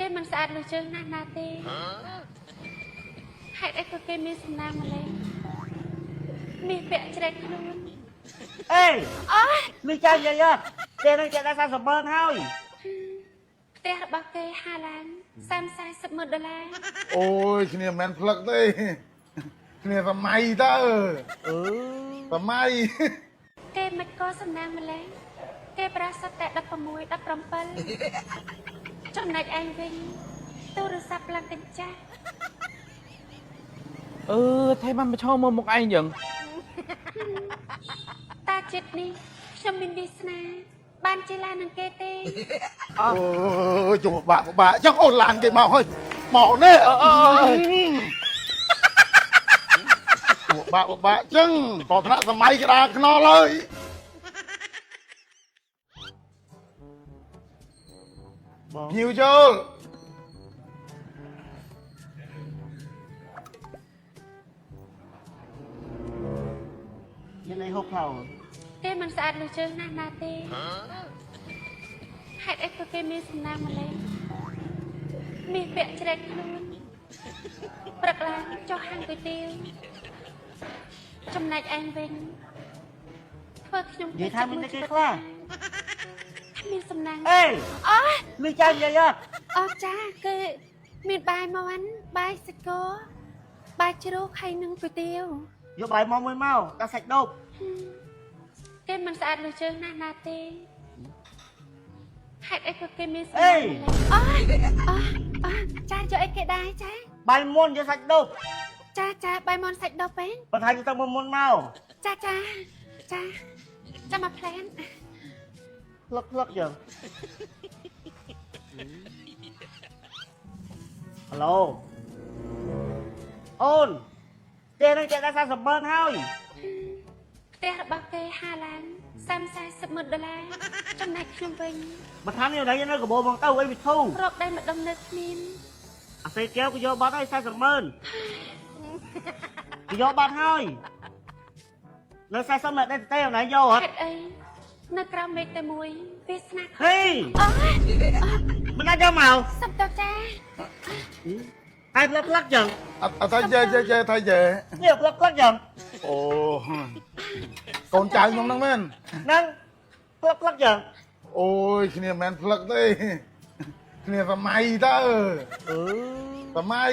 គេមិនស្អាតលើជើងណាស់ណាទេហេតុអីក៏គេមានសំណាងម្លេះមាសពាក់ជ្រែកខ្លួន អេ អូ លឺចៅនិយាយអត់គេនឹងគេដាក់40ម៉ឺនហើយ ផ្ទះរបស់គេហាឡើង30 40ម៉ឺនដុល្លារ អូយគ្នាមិនមែនផ្លឹកទេគ្នាសម័យតើ អឺ សម័យ គេមិនក៏សំណាងម្លេះគេប្រាសតែ16 17ចំណែកឯងវិញទូរស័ព្ទឡើងកញ្ចាស់ អឺថៃបានមកឈរមើលមុខឯងចឹង តាជាតិនេះខ្ញុំមានវាសនា បានជាឡាននឹងគេទេ អូយជុំបាក់បាក់ចឹងអូនឡានគេមកហើយមកនេះ អឺអឺ បាក់បាក់ចឹងតថ្នាក់សម័យក្តារខ្នល់ហើយ បង ភ្ញៀវចូល មានអីហូបខ្លៅ គេមិនស្អាតលើជើងណាស់ណាទេហេតុអីក៏គេមានសំណាងម្លេះមាសពាក់ជ្រែកខ្លួនព្រឹកឡើងចុះហាងគុយទាវចំណែកឯងវិញធ្វើខ្ញុំ និយាយថាមានតែគេខ្លះ គ្មានសំណាង អេ អូ លឺចៅនិយាយអត់ អរចាគឺមានបាយមាន់បាយសាច់គោបាយជ្រូកហើយនិងគុយទាវ យកបាយមកមួយមកដាក់សាច់ដូប គេមិនស្អាតលើជើងណាស់ណាទេហេតុអីក៏គេមានសំណាងម្លេះអូអូអូចាយកអីគេដែរចា បាយមុនយកសាច់ដូប ចាចាបាយមន់សាច់ដុបឯង បន្ថែមទៅមុនមុនមក ចាចាចាចាំមកផ្លែន ផ្លឹកផ្លឹកចឹងហៅឡូអូនគេនឹងគេដាក់40ម៉ឺនហើយ ផ្ទះរបស់គេហាឡើង30 40ម៉ឺនដុល្លារចំណែកខ្ញុំវិញ បន្ថែមនេះនៅកបោបងទៅអីវិធូ រកដែរម្ដុំនៅគ្មាន អាសេកែវក៏យកបាត់ហើយ40ម៉ឺនគេយកបាត់ហើយនៅ40ម៉ឺនដែរទេអូនឯងយកអត់ ហេតុអីនៅក្រោមមេឃតែមួយវាសនា ហេ អូ មិនអាចយកមក សំតចា ហើយផ្លឹកផ្លឹកចឹង អត់អត់ថៃចេចេចេថៃចេ នេះផ្លឹកផ្លឹកចឹង អូកូនចៅខ្ញុំហ្នឹងមែន ហ្នឹងផ្លឹកផ្លឹកចឹង អូយគ្នាមិនមែនផ្លឹកទេគ្នាសម័យតើ អឺ សម័យ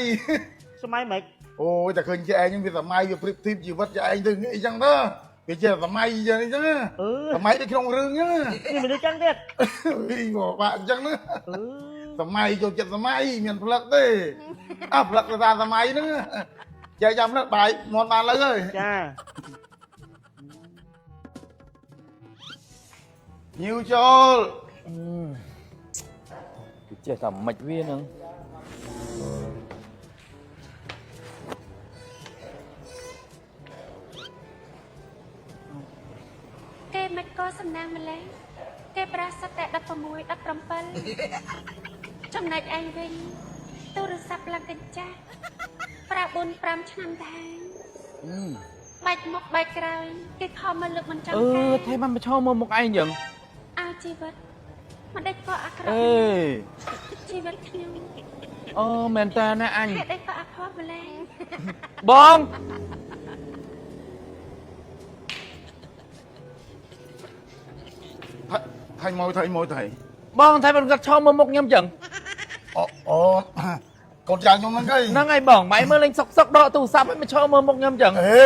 សម័យម៉េច អូយតែឃើញជាឯងហ្នឹងវាសម័យវាប្រៀបធៀបជីវិតជាឯងទៅអីចឹងទៅវាជាសម័យចឹងអីចឹង អឺ សម័យដូចក្នុងរឿងចឹង នេះមនុស្សចឹងទៀត អីបាក់ចឹងណា អឺ សម័យចូលចិត្តសម័យមានផ្លឹកទេអើផ្លឹកទៅតាមសម័យហ្នឹងចេះចាំណាបាយមន់បានលើហើយ ចា ញូវចូល ចេះតែមិនវាហ្នឹង គេមិនក៏សំណាងម្លេះគេប្រាសតែ16 17ចំណែកឯងវិញទូរស័ព្ទឡើងកញ្ចាស់ប្រើ4 5ឆ្នាំទៅហើយបែកមុខបែកក្រោយគេខំមកលើកមិនចង់ អឺ ការ ថៃបានមកឈរមើលមុខឯងចឹង ឲ្យជីវិតមិនដេចក៏អាក្រក់ អេ ជីវិតខ្ញុំ អូមែនតើណាអញ ហេតុអីក៏អភ័ព្វម្លេះ បង ថៃមកថៃមកថៃ បងថៃបានគាត់ឈរមើលមុខខ្ញុំចឹង អូអូកូនចៅខ្ញុំហ្នឹងគេ ហ្នឹងហើយបងម៉ៃមើលលេងសុកសុកដកទូរស័ព្ទឲ្យមកឈរមើលមុខខ្ញុំចឹង អេ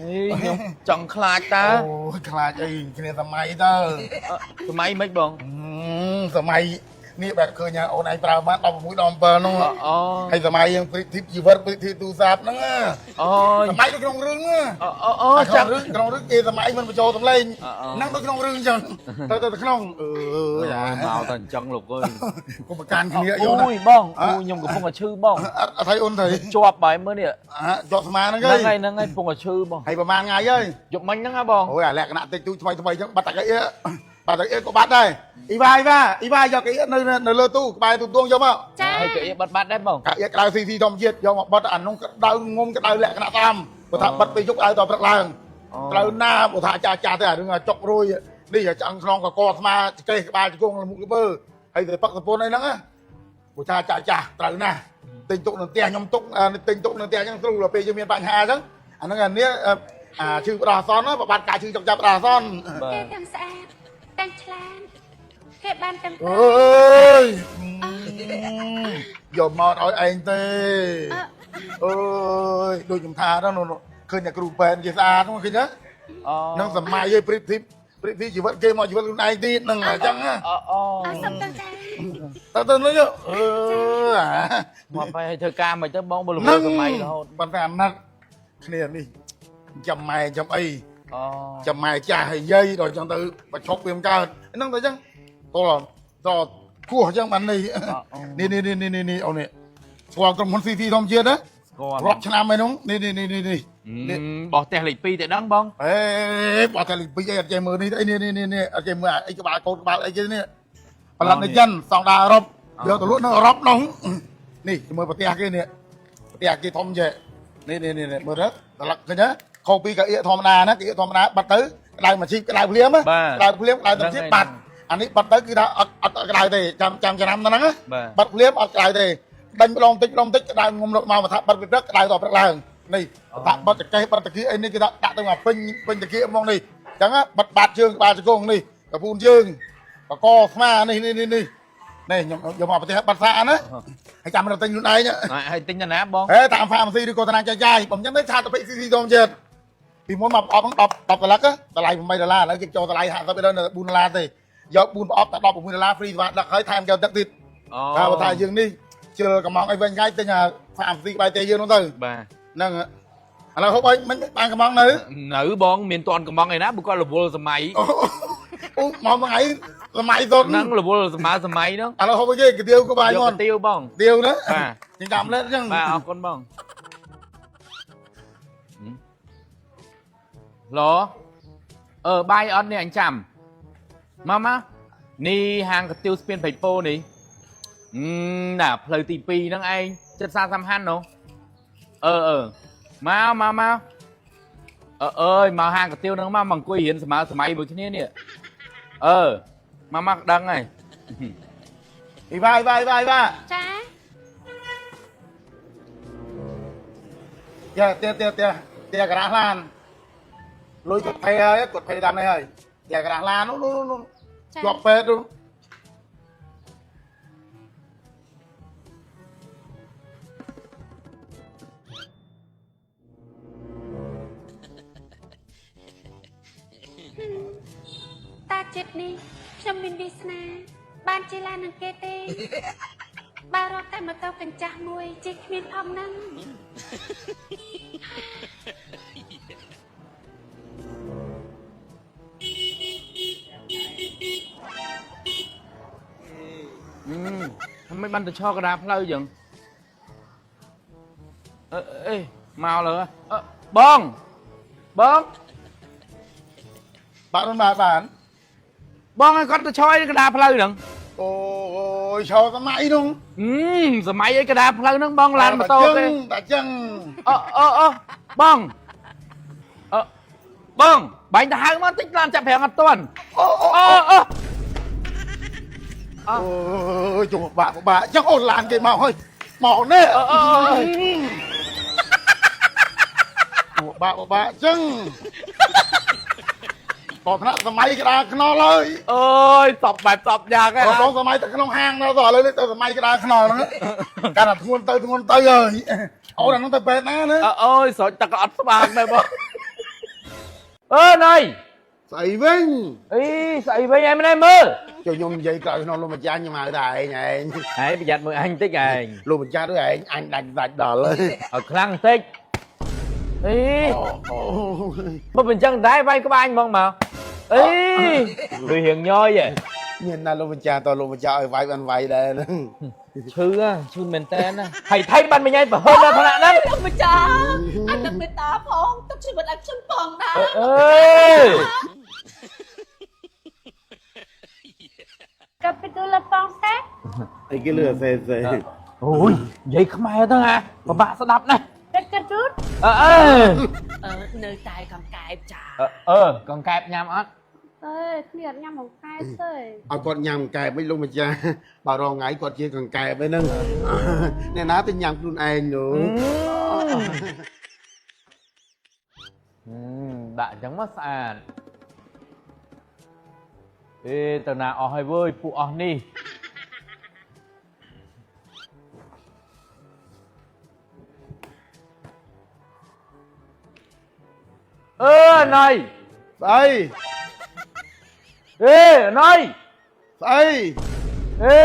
អេខ្ញុំចង់ខ្លាចតើ អូយខ្លាចអីគ្នាសម័យតើ សម័យមិនបង សម័យនេះបែបឃើញអូនឯងប្រើបាន16 17នោះ អូ ហើយសម័យយើងប្រៀបធៀបជីវិតប្រៀបធៀបទូរស័ព្ទហ្នឹង អូ សម័យដូចក្នុងរឿង អូអូ ចាំ ចាំ រឿងក្នុងរឿងគេសម័យមិនបញ្ចូលសម្លេងហ្នឹងដូចក្នុងរឿងអញ្ចឹងទៅទៅក្នុងអឺយ៉ា មកតែអញ្ចឹងលោកអើយ កុំប្រកាន់គ្នាយក អូយបងអូខ្ញុំកំពុងតែឈឺបង អត់ថៃអូនថៃ ជាប់បាយមើលនេះ ជាប់ស្មាហ្នឹង ហ្នឹងហើយហ្នឹងហើយកំពុងតែឈឺបង ហើយប្រហែលថ្ងៃហើយ យប់មិញហ្នឹងហ៎បង អូយអាលក្ខណៈតិចតួចថ្មីថ្មីអញ្ចឹងបាត់តាកអៀបាត់តាកអៀក៏បាត់ដែរអ៊ីវ៉ាអ៊ីវ៉ាអ៊ីវ៉ាយកកអៀនៅនៅលើទូក្បែរទូទួងយកមក ចា ហើយកអៀបាត់បាត់ដែរបង កអៀក្តៅស៊ីស៊ីធម្មជាតិយកមកបត់អានោះក្តៅងុំក្តៅលក្ខណៈតាមបើថាបត់ពេលយប់ក្តៅតព្រឹកឡើងត្រូវណាបើថាចាចាទៅអារឿងចុករួយនេះឆ្អឹងខ្នងកកស្មាចកេះក្បាលជង្គង់មុខលពើ ហើយទៅផឹកសពុនអីហ្នឹងណាព្រោះថាចាស់ចាស់ត្រូវណាស់ទិញទុកនៅផ្ទះខ្ញុំទុកទិញទុកនៅផ្ទះអញ្ចឹងស្រួលដល់ពេលយើងមានបញ្ហាអញ្ចឹងអាហ្នឹងអានេះអាឈឺផ្ដោះអសន្នណាបាត់ការឈឺចុកចាប់ផ្ដោះអសន្ន បាទ គេទាំងស្អាតទាំងឆ្លាតគេបានទាំង អើយយកមកឲ្យឯងទេអើយដូចខ្ញុំថាដល់នោះឃើញតែគ្រូពេទ្យគេស្អាតហ្នឹងឃើញទេ អូ នឹងសម័យឯងប្រៀបធៀបប្រៀបធៀបជីវិតគេមកជីវិតខ្លួនឯងទៀតនឹងអញ្ចឹងណា អូអូ អើសុំទៅចា ទៅទៅនេះអឺអា មកไปឲ្យធ្វើការមិនទៅបងបើរវល់សម័យរហូត ប៉ុន្តែអាណិតគ្នានេះចាំម៉ែចាំអី អូ ចាំម៉ែចាស់ហើយយាយដល់អញ្ចឹងទៅប្រឈប់វាមិនកើតហ្នឹងទៅអញ្ចឹងតលតគោះអញ្ចឹងបាននេះនេះនេះនេះនេះនេះអូនេះស្គាល់ក្រុមហ៊ុន CT ធម្មជាតិណា ស្គាល់ រាប់ឆ្នាំហើយនោះនេះនេះនេះនេះនេះ បោះផ្ទះលេខ2ទៅដឹងបង អេបោះតែលេខ2អីអត់ចេះមើលនេះអីនេះនេះនេះអត់ចេះមើលអីក្បាលកូនក្បាលអីគេនេះផលិតនៅចិនសង់ដាអឺរ៉ុបយកទៅលក់នៅអឺរ៉ុបនោះនេះមើលប្រទេសគេនេះប្រទេសគេធំចេះនេះនេះនេះមើលទៅត្រឡប់ឃើញទេខុសពីកៅអៀធម្មតាណាកៅអៀធម្មតាបាត់ទៅក្តៅមួយជីបក្តៅភ្លាមក្តៅភ្លាមក្តៅតែជីបបាត់អានេះបាត់ទៅគឺថាអត់អត់ក្តៅទេចាំចាំឆ្នាំហ្នឹងណាបាត់ភ្លាមអត់ក្តៅទេដេញម្ដងតិចម្ដងតិចក្តៅងុំមកមកថាបាត់ពីព្រឹកក្តៅដល់ព្រឹកឡើងនេះថាបាត់ចកេះបាត់តាគីអីនេះគេថាដាក់ទៅមកពេញពេញតាគីហ្មងនេះអញ្ចឹងបាត់បាត់ជើងក្បាលជង្គង់នេះកពូនជើងបកស្មានេះនេះនេះនេះនេះខ្ញុំយកមកប្រទេសបាត់សាណាហើយចាំរត់ទិញខ្លួនឯង ហើយទិញតាណាបង ហេតាមហ្វាម៉ាស៊ីឬក៏តាណាចាយចាយបើមិនចឹងទេឆាតទៅពេកស៊ីស៊ីធម្មជាតិពីមុនមកប្រអប់ហ្នឹង10 10ដុល្លារតម្លៃ8ដុល្លារឥឡូវគេចូលតម្លៃ50ទៅដល់4ដុល្លារទេយក4ប្រអប់តែ16ដុល្លារ free សេវាដឹកហើយថែមកែវទឹកទៀត អូ ថាបើថាយើងនេះជិលកំងអីវិញថ្ងៃទិញអាហ្វាម៉ាស៊ីក្បែរទេយើងនោះទៅ បាទ ហ្នឹងឥឡូវហូបអីមិនបានកំងនៅ នៅបងមានតន់កំងឯណាបើគាត់រវល់សម័យ អូមកថ្ងៃសម័យសុទ្ធ ហ្នឹងរវល់សម័យសម័យហ្នឹង ឥឡូវហូបអីគេកាទៀវក៏បាយ យក មក កាទៀវបង ទៀវណា បាទ ចិញ្ចាំលេតអញ្ចឹង បាទអរគុណបងឡអឺបាយអត់នេះអញចាំមកមកនេះហាងកាទៀវស្ពានព្រៃពោនេះណាផ្លូវទី2ហ្នឹងឯងចិត្តសាសំហាន់នោះអឺអឺមកមកមកអឺអើយមកហាងកាទៀវហ្នឹងមកមកអង្គុយរៀនសម័យសម័យមួយគ្នានេះអឺមកមកដឹងហើយ អ៊ីវ៉ាអ៊ីវ៉ាអ៊ីវ៉ាអ៊ីវ៉ា ចា យ៉ាទៀទៀទៀទៀក្រាស់ឡានលុយគាត់ភេហើយគាត់ភេតាមនេះហើយទៀក្រាស់ឡាននោះនោះនោះ ចា ជាប់ពេទ្យនោះ តាចិត្តនេះខ្ញុំមានវាសនា បានជាឡាននឹងគេទេបើរកតែម៉ូតូកញ្ចាស់មួយជិះគ្មានផងហ្នឹង ทำไมបានទៅឈរកណ្ដាលផ្លូវចឹងអឺអេមកលើអឺបងបង បាទបាទបាទ បងឲ្យគាត់ទៅឈរអីកណ្ដាលផ្លូវហ្នឹង អូយឈរសម័យនោះ អឺសម័យអីកណ្ដាលផ្លូវហ្នឹងបងឡានម៉ូតូគេ តែចឹង អឺអឺអឺបងអឺបងបាញ់ទៅហៅមកតិចឡានចាប់ប្រាំងអត់ទាន់ អូអូ អូអូ អូយជុំបាក់បាក់ចឹងអូឡានគេមកហើយមកនេះ អឺអឺ បាក់បាក់ចឹងតថ្នាក់សម័យក្តារខ្នល់ហើយ អើយតបបែបតបយ៉ាងហ្នឹង តសម័យទៅក្នុងហាងដល់ឥឡូវនេះទៅសម័យក្តារខ្នល់ហ្នឹងកាន់តែធ្ងន់ទៅធ្ងន់ទៅហើយអូនអាហ្នឹងទៅពេទ្យណាណា អើយស្រោចទឹកក៏អត់ស្បាងដែរបងអឺណៃ ស្អីវិញ អីស្អីវិញឯងមិនឯងមើល ចូលខ្ញុំនិយាយក្រោយក្នុងលោកម្ចាស់ខ្ញុំហៅតែឯងឯង ហើយប្រយ័ត្នមើលអញតិចឯង លោកម្ចាស់ដូចឯងអញដាច់ដាច់ដល់ហើយ ឲ្យខ្លាំងបន្តិចអី អូ បើមិនចឹងដែរវាយក្បាញ់ហ្មងមកអីដូចរៀងញយហ៎ មានណាលោកម្ចាស់តលោកម្ចាស់ឲ្យវាយបានវាយដែរហ្នឹង ឈឺហ៎ឈឺមែនតើណាហើយថៃបានមួយញ៉ៃប្រហែលដល់ថ្នាក់ហ្នឹង លោកម្ចាស់អត់នឹកមេត្តាផងទុកជីវិតឲ្យខ្ញុំផងណា អើយ កាពីទូលប៉ងសេ អីគេលឺសេសេ អូយនិយាយខ្មែរទៅហ่าពិបាកស្ដាប់ណាស់ ទឹកកទូត អើអើ អឺនៅតែកង្កែបចា អឺកង្កែបញ៉ាំអត់ ទេគ្នាអត់ញ៉ាំកង្កែបទេ ឲ្យគាត់ញ៉ាំកង្កែបមិនលោកម្ចាស់បើរងថ្ងៃគាត់ជាកង្កែបឯហ្នឹងអ្នកណាទៅញ៉ាំខ្លួនឯងនោះ ដាក់អញ្ចឹងមកស្អាតអេទៅណាអស់ហើយវើយពួកអស់នេះអឺណៃ ស្អី អេណៃ ស្អី អេ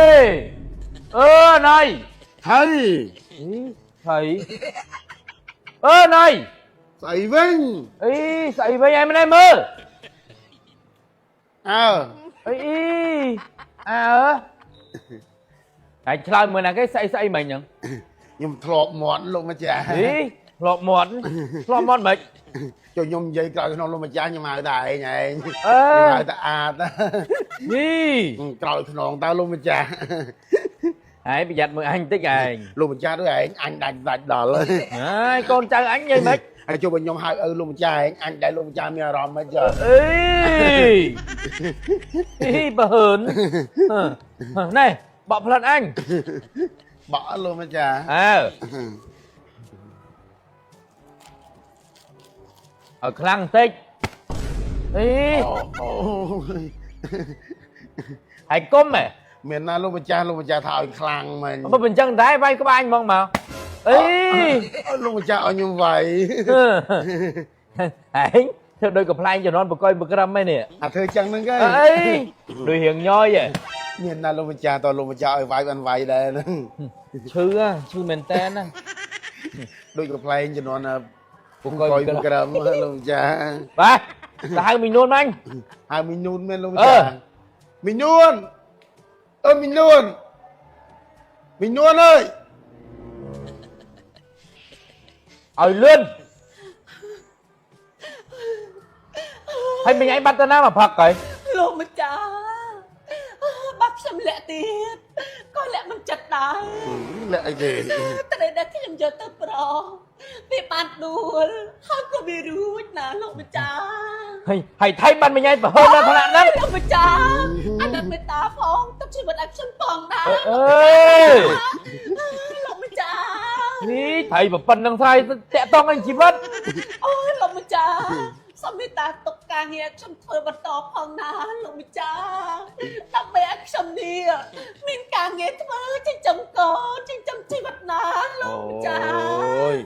អឺណៃ ហើយ ថៃអឺណៃ ស្អីវិញ អីស្អីវិញឯងមិនដែរមើល អើ អីអីអើហើយឆ្លើយមើលណាគេស្អីស្អីមិញហ្នឹង ខ្ញុំធ្លាប់មាត់លោកម្ចាស់ អីធ្លាប់មាត់ធ្លាប់មាត់មិន ចូលខ្ញុំនិយាយក្រោយក្នុងលោកម្ចាស់ខ្ញុំហៅតែឯងឯង អឺ ខ្ញុំហៅតែអាត នេះ ក្រោយខ្នងតើលោកម្ចាស់ ហើយប្រយ័ត្នមើលអញតិចឯង លោកម្ចាស់ដូចឯងអញដាច់ដាច់ដល់ ហើយកូនចៅអញនិយាយមិន ហើយចូលបើខ្ញុំហៅឪលោកម្ចាស់ឯងអញដែលលោកម្ចាស់មានអារម្មណ៍មិនចុះ អីអីបើហឺនណែបកផ្លិតអញ បក់លោកម្ចាស់ អើឲ្យខ្លាំងបន្តិចអី អូ ហើយគុំហ៎ មានណាលោកម្ចាស់លោកម្ចាស់ថាឲ្យខ្លាំងមែន បើមិនចឹងដែរវាយក្បាញ់ហ្មងមកអី លោកម្ចាស់ឲ្យខ្ញុំវាយ ឯងធ្វើដូចកំ pl ែងជំនាន់បកុយបក្រឹមហ្នឹងនេះ អាធ្វើចឹងហ្នឹងគេ អីដូចរៀងញយហ៎ មានណាលោកម្ចាស់តលោកម្ចាស់ឲ្យវាយបានវាយដែរហ្នឹង ឈឺហ៎ឈឺមែនតើណា ដូចកំ pl ែងជំនាន់ បកុយ បក្រឹមលោកម្ចាស់ បាទទៅហៅមីនួនមាញ់ ហៅមីនូនមែនលោកម្ចាស់មីនូនអឺមីនូនមីនូនអើយ ឲ្យលឿនហើយមីឯងបាត់ទៅណាមកផឹកហើយ លោកម្ចាស់បាក់ខ្ញុំលាក់ទៀតក៏លាក់មិនចិត្តដែរ លាក់អីគេ ត្រីដែលខ្ញុំយកទៅប្រវាបានដួលហើយក៏វារួចណាលោកម្ចាស់ ហើយហើយថៃបានមីឯងប្រហែលដល់ថ្នាក់ហ្នឹង លោកម្ចាស់អាណិតមេត្តាផងទុកជីវិតឲ្យខ្ញុំផងដែរ អើយ លោកម្ចាស់ នេះថៃប្រប៉ុណ្្នឹងស្អីតាក់តងអីជីវិត អូយលោកម្ចាស់សូមមេត្តាទុកការងារខ្ញុំធ្វើបន្តផងណាលោកម្ចាស់ដើម្បីឲ្យខ្ញុំនេះមានការងារធ្វើចិញ្ចឹមកូនចិញ្ចឹមជីវិតណាលោកម្ចាស់ អូយ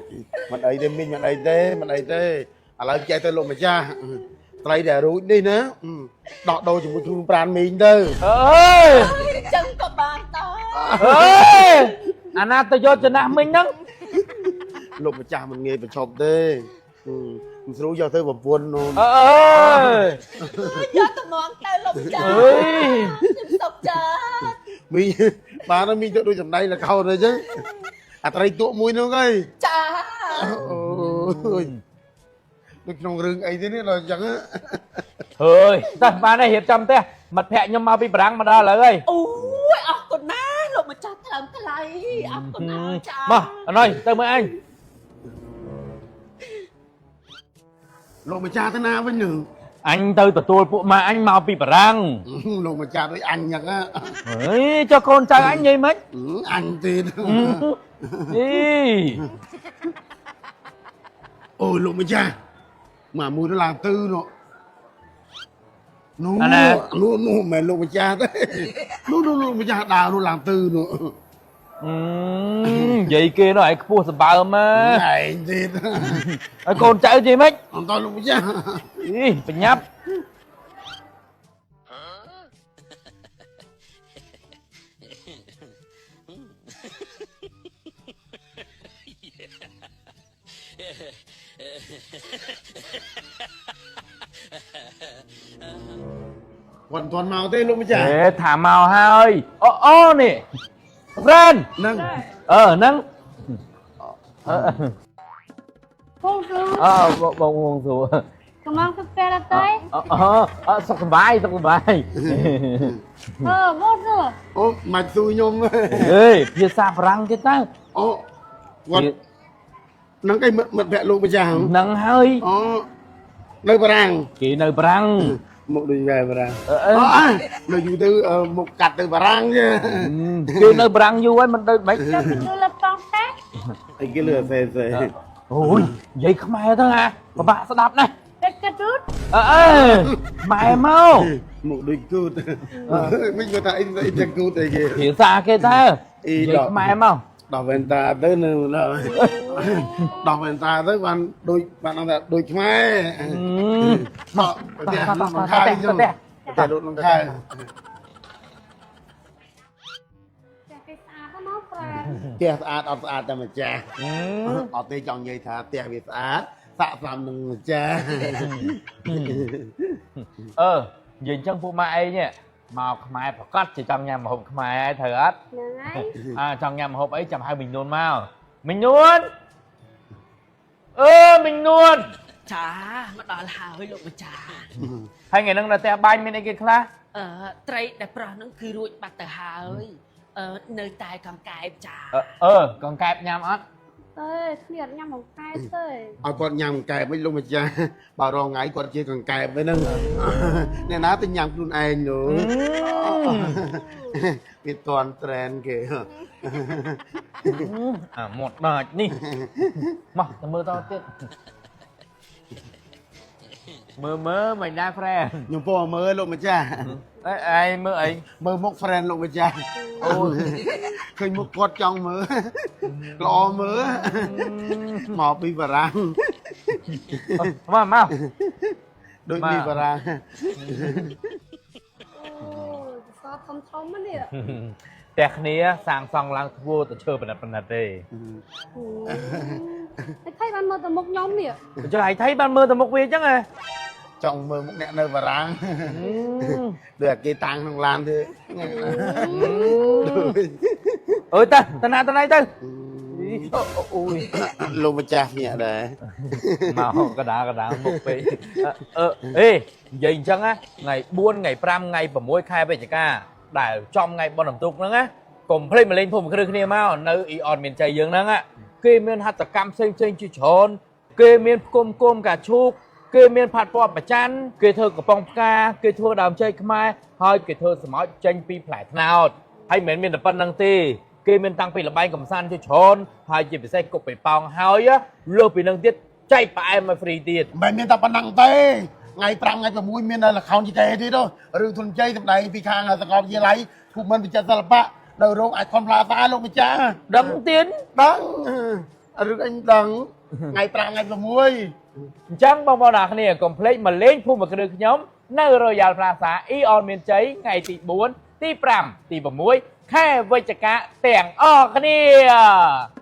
មិនអីទេមីងមិនអីទេមិនអីទេឥឡូវចេះទៅលោកម្ចាស់ត្រីដែលរួចនេះណាដោះដូរជាមួយខ្លួនប្រានមីងទៅ អើយ អញ្ចឹងក៏បានដែរ អើយអាណាទៅយកចំណាស់មិញហ្នឹង លោកម្ចាស់មិនងាយបញ្ឈប់ទេមិនស្រួលយកទៅប្រពន្ធនោះ អើយ យកតំងទៅលោកម្ចាស់ អើយ ខ្ញុំសុខចា មីងបានហើយមីងទៅដូចចំណៃលកោនអញ្ចឹងអាត្រីទក់មួយនោះអី ចា អូយដូចក្នុងរឿងអីទេនេះដល់អញ្ចឹង ហើយតោះបានហើយរៀបចំផ្ទះមិត្តភក្តិខ្ញុំមកពីបារាំងមកដល់ឥឡូវហើយ អូយអរគុណណាលោកម្ចាស់ថ្លើមថ្លៃអរគុណណាចា មកអណយទៅមើលអញ លោកម្ចាស់ទៅណាវិញនឹង អញទៅទទួលពួកម៉ាអញមកពីបារាំង លោកម្ចាស់ដូចអញចឹង អីចុះកូនចៅអញនិយាយម៉េច អញទៀត អី អូយលោកម្ចាស់មកមួយនោះឡើងទៅនោះនោះនោះនោះមិនលោកម្ចាស់ទេនោះនោះលោកម្ចាស់ដើរនោះឡើងទៅនោះ និយាយគេនោះឯងខ្ពស់សម្បើម ឯងទៀត ហើយកូនចៅនិយាយម៉េច អន្តលោកម្ចាស់ អីបញ្ញាប់ គាត់មិនទាន់មកទេលោកម្ចាស់ អេថាមកហើយអូអូនេះហ្វ្រេន ហ្នឹង អឺហ្នឹងអឺ ពងសួរ អើបងងសួរ កំងទៅផ្ទះដល់ទៅ អអសុខសប្បាយសុខសប្បាយ អឺបងសួរ អូមិនស៊ូខ្ញុំ អេភាសាបារាំងទៀតតើ អូគាត់ហ្នឹងឯងមិត្តភក្តិលោកម្ចាស់ ហ្នឹងហើយ អូនៅបារាំង គេនៅបារាំង មុខដូចកែបារាំង អឺអឺ អើនៅយូរទៅអឺមុខកាត់ទៅបារាំងទេ គេនៅបារាំងយូរហើយមិនដូចមិន ចុះពីលលើប៉ោងតែ អីគេលឺសេសេ អូយនិយាយខ្មែរទៅហាពិបាកស្ដាប់ណាស់ តែគិតរូត អឺអឺខ្មែរមក មុខដូចគូតមិនគាត់ថាអីអីតែគូតអីគេ ភាសាគេតើ អី និយាយ ដល់ ខ្មែរមក ដោះវ៉ែនតាទៅនៅដល់ដោះវ៉ែនតាទៅបានដូចបានអង្គថាដូចខ្មែរមកប្រទេសក្នុងខែចឹងប្រទេសក្នុងខែ ចាគេស្អាតណាស់ប្រា ផ្ទះស្អាតអត់ស្អាតតែម្ចាស់អត់ទេចង់និយាយថាផ្ទះវាស្អាតសាក់សមនឹងម្ចាស់ អឺនិយាយអញ្ចឹងពួកម៉ាក់ឯងនេះមកខ្មែរប្រកាសជាចង់ញ៉ាំម្ហូបខ្មែរហើយត្រូវអត់ ហ្នឹងហើយ អើចង់ញ៉ាំម្ហូបអីចាំហៅមីងនួនមកមីងនួនអឺមីងនួន ចាមកដល់ហើយលោកម្ចាស់ ហើយថ្ងៃហ្នឹងនៅផ្ទះបាយមានអីគេខ្លះ អឺត្រីដែលប្រោះហ្នឹងគឺរួចបាត់ទៅហើយអឺនៅតែកង្កែបចា អឺអឺកង្កែបញ៉ាំអត់ ទេគ្នាអត់ញ៉ាំបង្កែទេ ឲ្យគាត់ញ៉ាំកង្កែបវិញលោកម្ចាស់បើរងថ្ងៃគាត់ជាកង្កែបវិញហ្នឹងអ្នកណាទៅញ៉ាំខ្លួនឯងនោះវាតន់ត្រែនគេ អាមាត់ដាច់នេះមកទៅមើលតទៀតមើលមើលមិនដែរ friend ខ្ញុំពោមើលលោកម្ចាស់ អេឯងមើលអី មើលមុខ friend លោកម្ចាស់ អូយ ឃើញមុខគាត់ចង់មើលល្អមើលមកពីបារាំង មកមក ដូចពីបារាំង អូយសធំធំហ្នឹងនេះ ផ្ទះគ្នាសាងសង់ឡើងធ្វើទៅឈើប៉និតប៉និតទេ តែថៃបានមើលទៅមុខខ្ញុំនេះ អញ្ចឹងឯងថៃបានមើលទៅមុខវាអញ្ចឹងហ៎ ចង់មើលមុខអ្នកនៅបារាំងដូចអាគេតាំងក្នុងឡានទេ អើយទៅតាណាតាណៃទៅអូយ លោកម្ចាស់ភ្ញាក់ដែរ មកកដាកដាមុខពេកអឺអេនិយាយអញ្ចឹងណាថ្ងៃ4ថ្ងៃ5ថ្ងៃ6ខែវិច្ឆិកាដែលចំថ្ងៃបុណ្យរំទូកហ្នឹងណាកុំភ្លេចមកលេងភូមិគ្រឹះគ្នាមកនៅអ៊ីអនមានជ័យយើងហ្នឹងគេមានហត្ថកម្មផ្សេងផ្សេងជាច្រើនគេមានផ្គុំគុំកាឈូកគេមានផាត់ពណ៌ប្រច័នគេធ្វើកំប៉ុងផ្កាគេធ្វើដើមចេកខ្មែរហើយគេធ្វើសម្ោចចេញពីផ្លែត្នោតហើយមិនមែនមានតែប៉ុណ្្នឹងទេគេមានតាំងពីលបែងកំសាន្តជាច្រើនហើយជាពិសេសគប់បេប៉ោងហើយលើសពីនឹងទៀតចែកផ្អែមឲ្យហ្វ្រីទៀត មិនមែនមានតែប៉ុណ្ណឹងទេថ្ងៃ5ថ្ងៃ6មានល្ខោនជីកេទៀតរឿងធនជ័យសម្ដែងពីខាងសាកលវិទ្យាល័យភូមិន្ទវិចិត្រសិល្បៈនៅរោងអាយខុនផ្លាសាលោកម្ចាស់ ដឹងទៀត ដឹងរឿងអញដឹងថ្ងៃ5ថ្ងៃ6 អញ្ចឹងបងប្អូនអរគ្នាកុំភ្លេចមកលេងភូមិគ្រឹះខ្ញុំនៅ Royal Plaza Aeon មានជ័យថ្ងៃទី4ទី5ទី6ខែវិច្ឆិកាទាំងអស់គ្នា។